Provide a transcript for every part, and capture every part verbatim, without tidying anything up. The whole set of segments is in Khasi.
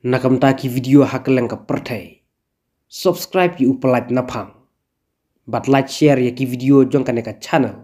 Na ka bynta ki video ha kylleng ka pyrthei. Subscribe ïa u Palat Naphang. Bad like, share ïa ki video jong kane ka channel.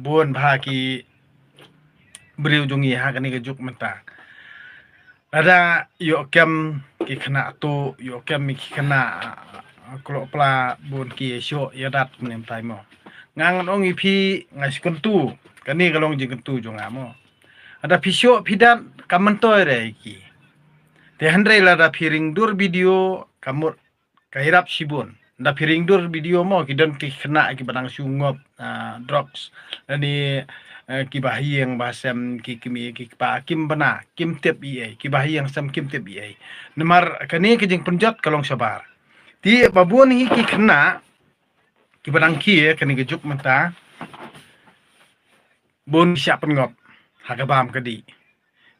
Bun bha ki briew jong ngi ha kane ka juk mynta. Lada ïoh kem ki khynnah tuh, ïoh kem ki khynnah, ah, klok pla, bun ki ïa shoh ïa dat mynta mo. Nga ngan ong ïa phi, nga shu kyntu, kane ka long jingkyntu jong nga mo. Lada phi shoh phi dat, kam myntoi re ki. Te hynrei lada phi ring dur video, ka mut ka ïarap shibun. Lada phi ring dur video mo, ki don ki khynnah kiba dang shu ngop, ah, drugs. Lane, eh, kiba ha ïing ba ha sem, ki kmie ki kpa, kim bna, kim tip ei ei, kiba ha ïing sem kim tip ei ei. Namar kane ka jingpynjot ka long shabar. Te ba bun hi ki khynnah kiba dang khie kane ka juk mynta, bun ki shah pynngop ha ka bam ka dih.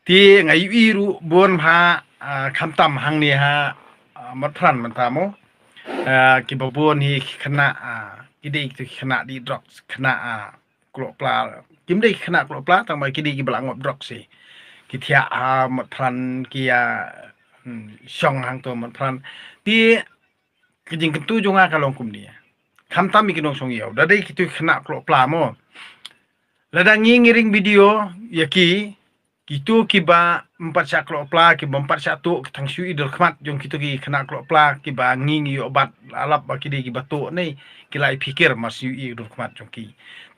Te nga ïohi ruh bun ha, ah, khamtam hangne ha, ah, Motphran mynta mo. Ah, kiba bun hi ki khynnah, ah, ki dei ki khynnah dih drugs, khynnah, ah, klok pla. Kim dei ki khynnah klok pla, tang ba ki dei kiba la ngop drugs hi. Ki thiah ha Motphran, ki ïa, hmm, shong hangto Motphran. Te ka jingkyntu jong nga ka long kumne. Khamtam ïa ki nongshong ïew, da dei kito ki khynnah klok pla mo. Lada ngi ngi ring video ïa ki, kito kiba ym pat shah klok pla, kiba ym pat shah tuh, ki tang shu ïohi dur khmat jong kito ki khynnah klok pla, kiba ngi ngi ïoh bat, la lap ba ki dei kiba tuh ne, ki la ïa phikir mar shu ïohi dur khmat jong ki.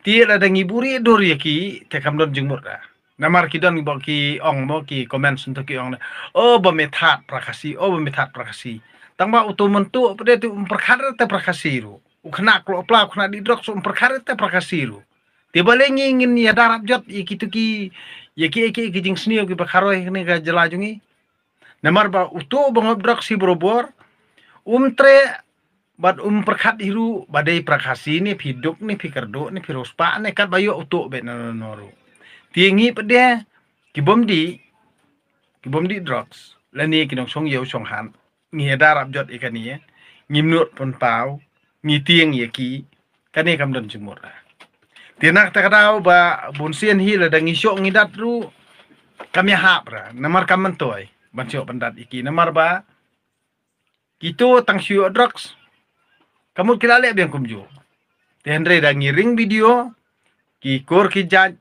Te lada ngi buhrieh dur ïa ki, te kam don jingmut re. Namar ki don ba ki ong mo, ki comment sngewthuh ki ong ne, "Oh, ba me thad para Khasi, oh, ba me thad para Khasi." Tang ba uto mynta pat de te um pyrkhat te para Khasi ruh. U khynnah klok pla, u khynnah dih drugs um pyrkhat te para Khasi ruh. Te balei ngi ngin ïa da rap jot ïa kito ki, ïa ki, ïa ki, ïa ki jingsniew kiba kharoi kane ka jylla jong ngi. Namar ba uto ba ngop drugs hi barabor, um treh bad um pyrkhat hi ruh ba dei para Khasi ne phi duk ne phi kyrduh ne phi riewspah ne katba ïoh uto beit na no no ruh. Te ngi pat de kibym dih, kibym dih drugs lane ki nongshong ïew shong hat, ngi ïa da rap jot ïa kane, ngim nud pynpaw, ngi tieng ïa ki, kane kam don jingmut re. Te na kata ka daw ba bun sien hi lada ngi shoh ngi dat ruh kam ïahap re, namar kam myntoi ban shoh ban dat ïa ki, namar ba kito tang shu ïoh drugs, ka mut ki la leh biang kumjuh. Te hynrei da ngi ring video, ki kur ki jait,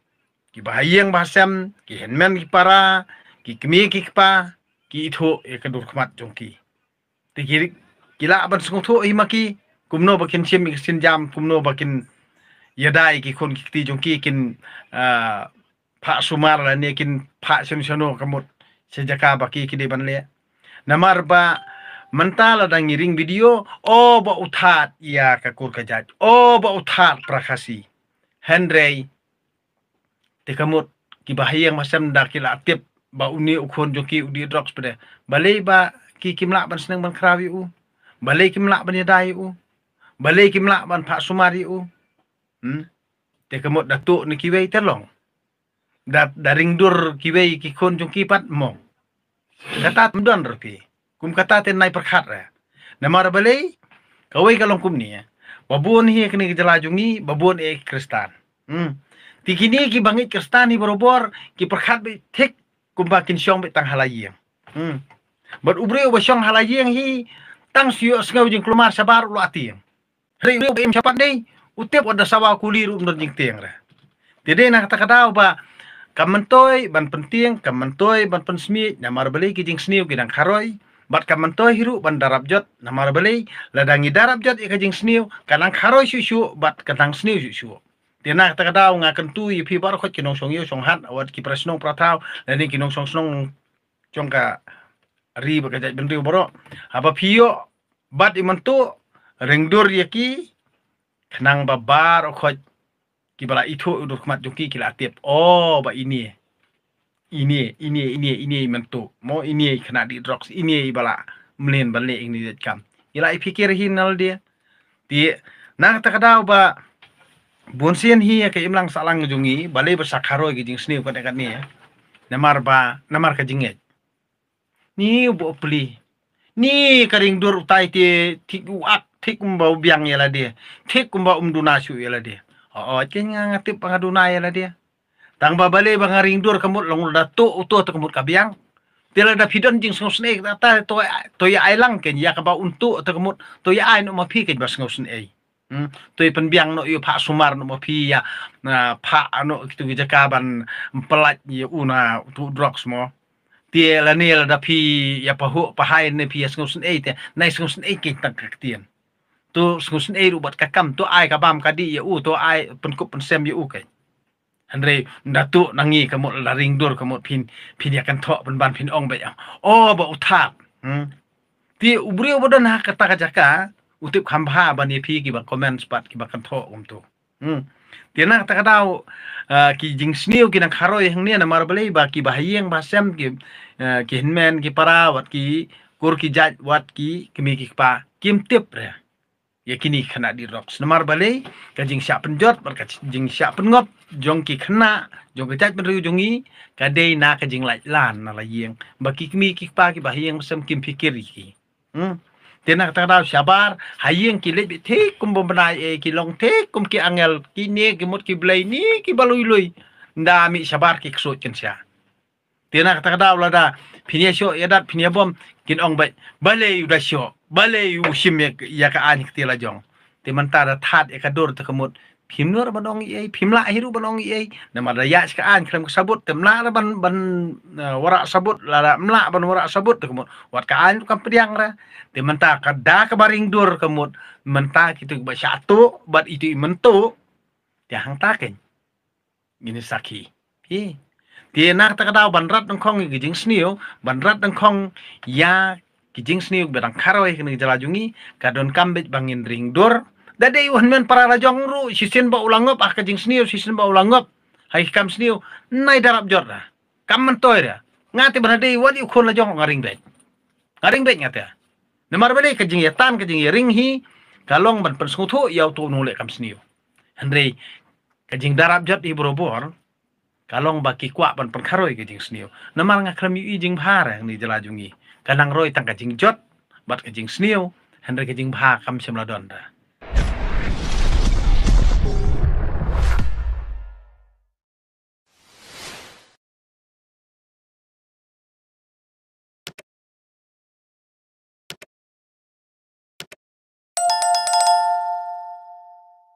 kiba ha ïing ba ha sem, ki hynmen ki para, ki kmie ki kpa, ki ithuh ïa ka dur khmat jong ki. Te ki, ki lah ban sngewthuh hi ma ki, kumno ba kin shim ïa ka sienjam, kumno ba kin ïada ïa ki khun ki kti jong ki, kin, ah, phah sumar lane kin phah shano shano ka mut sha jaka ba ki, ki dei ban leh. Namar ba mynta lada ngi ring video, "Oh, ba u thad ïa ka kur ka jait. Oh, ba u thad para Khasi." Hynrei te ka mut kiba ha ïing ba ha sem da ki la tip ba une u khun jong ki u dih drugs pat de. Balei ba ki kim lah ban sneng ban khraw ïa u? Balei kim lah ban ïada ïa u? Balei kim lah ban phah sumar ïa u? Hmm? Te ka mut da tuh ne kiwei te long. Da, da ring dur kiwei ki khun jong ki pat mo. Kata tam don re phi. Kum kata te nai pyrkhat re. Namar balei, kawei ka long kumne. Ba bun hi kane ka jylla jong ngi, ba bun eh Khristan. Hmm. Te kine kiba ngeit Khristan hi barabor, ki pyrkhat beit thik kumba kin shong beit tang ha la ïing. Hmm. Bad u briew uba shong ha la ïing hi, tang shu ïohsngew jingkulmar shabar u la tieng. Hynrei u briew uba im shaphang dei, u tip wat da sawa kuli ruh um don jingtieng re. Te dei na kata ka daw ba kam myntoi ban pyntieng, kam myntoi ban pynsmiej, namar balei ki jingsniew ki dang kharoi, bad kam myntoi hi ruh ban da rap jot, namar balei, lada ngi da rap jot ïa ka jingsniew, ka nang kharoi shuh shuh, bad ka nang sniew shuh shuh. Te na kata ka daw nga kyntu ïa phi baroh khoit ki nongshong ïew shong hat, wat ki para shnong para thaw, lane ki nongshong shnong jong ka ri bad ka jaitbynriew baroh. Haba phi ïoh bat ïa mynta, ring dur ïa ki, khnang ba baroh khoit kiba la ithuh u dur khmat jong ki ki la tip, oh, ba ine, ine, ine, ine, ine i mynta, mo, ine i khynnah dih drugs, ine iba la mlien ban leh ïa kine ki jait kam. Ki la ïa phikir hi na lade. Te na kata ka daw ba bun sien hi ka imlang sahlang jong ngi, balei ba sa kharoi ka jingsniew kane kane. Namar ba, namar ka jingngeit. Ni u ba u pli. Ni ka ring dur utai te thik u ak, thik kumba u biang ïa lade. Thik kumba um duna shuh ïa lade. Oh, oh, te nga nga tip ba nga duna ïa lade. Tang ba balei ba nga ring dur ka mut long da tuh uto te ka mut ka biang. Te lada phi don jingsngewsynei kata to, to ïa ai lang kein ïa kaba un tuh te ka mut to ïa ai noh ma phi kein ba sngewsynei. Hmm, to ïa pynbiang noh ïa u phah sumar noh ma phi ïa, na, phah noh kitu ki jaka ban pynlait ïa u na tuh drugs mo. Te lane lada phi ïa pahuh pahai ne phi ïa sngewsynei te, nai sngewsynei kein tang ka ktien. To sngewsynei ruh bad ka kam, to ai ka bam ka dih ïa u, to ai pynkup pynsem ïa u kein. Hynrei nda tuh na ngi ka mut la ring dur ka mut phin, phin ïa kynthoh pynban phin ong beit, oh, ba u thap. Hmm. Te u briew ba don ha kata ka jaka u tip kham bha ban ïa phi kiba comment pat kiba kynthoh kumtu. Hmm. Te na kata ka daw, ah, ki jingsniew ki nang kharoi hangne namar balei ba kiba ha ïing ba ha sem ki, ah, ki hynmen ki para wat ki kur ki jait wat ki kmie ki kpa kim tip re ïa kine ki khynnah dih drugs. Namar balei ka jingshah pynjot bad ka jingshah pynngop jong ki khynnah jong ka jaitbynriew jong ngi ka dei na ka jinglait lan na la ïing ba ki kmie ki kpa kiba ha ïing ba ha sem kim phikir ïa ki. Hmm. Te na kata ka daw shabar ha ïing ki leit beit thik kum bym bnai ei, ki long thik kum ki angel, kine ki mut ki blei, ne kiba lui lui. Nda mih shabar ki ksuid kynsha. Te na kata ka daw lada phin ïa shoh ïa dat phin ïa bom kin ong beit, balei u da shoh, balei u shim ïa, ïa ka aiñ kti la jong. Te mynta da that ïa ka dur te ka mut phim nud ban ong ei ei, phim lah hi ruh ban ong ei ei. Namar da ïaid sha ka aiñ khlem ka sabut, te ym lah ruh ban, ban, eh, wanrah sabut, lada ym lah ban wanrah sabut te ka mut wat ka aiñ ruh kam pdiang re. Te mynta ka da kaba ring dur ka mut mynta kitu kiba shah tuh bad itu i mynta. Te hangta kein ngin ïa sakhi. Phi. Te na kata ka daw ban rat nyngkong ïa ki jingsniew, ban rat nyngkong ïa ki jingsniew ba dang kharoi ha kane ka jylla jong ngi, ka donkam beit ba ngin ring dur. Da dei u hynmen para la jong ruh, shisien ba u la ngop ha ka jingsniew, shisien ba u la ngop ha ki kam sniew, nai da rap jot ra. Kam myntoi ra. Nga te ban dei wat ïa u khun la jong nga ring beit. Nga ring beit nga te. Namar balei ka jingïatan ka jingïaring hi ka long ban pynsngewthuh ïa uto u nongleh kam sniew. Hynrei ka jingdarap jot hi barabor ka long ba ki kwah ban pynkharoi ka jingsniew. Namar nga khlem ïohi jingbha re ha kane ka jylla jong ngi. Ka nang roi tang ka jingjot bad ka jingsniew, hynrei ka jingbha kam shym la don re.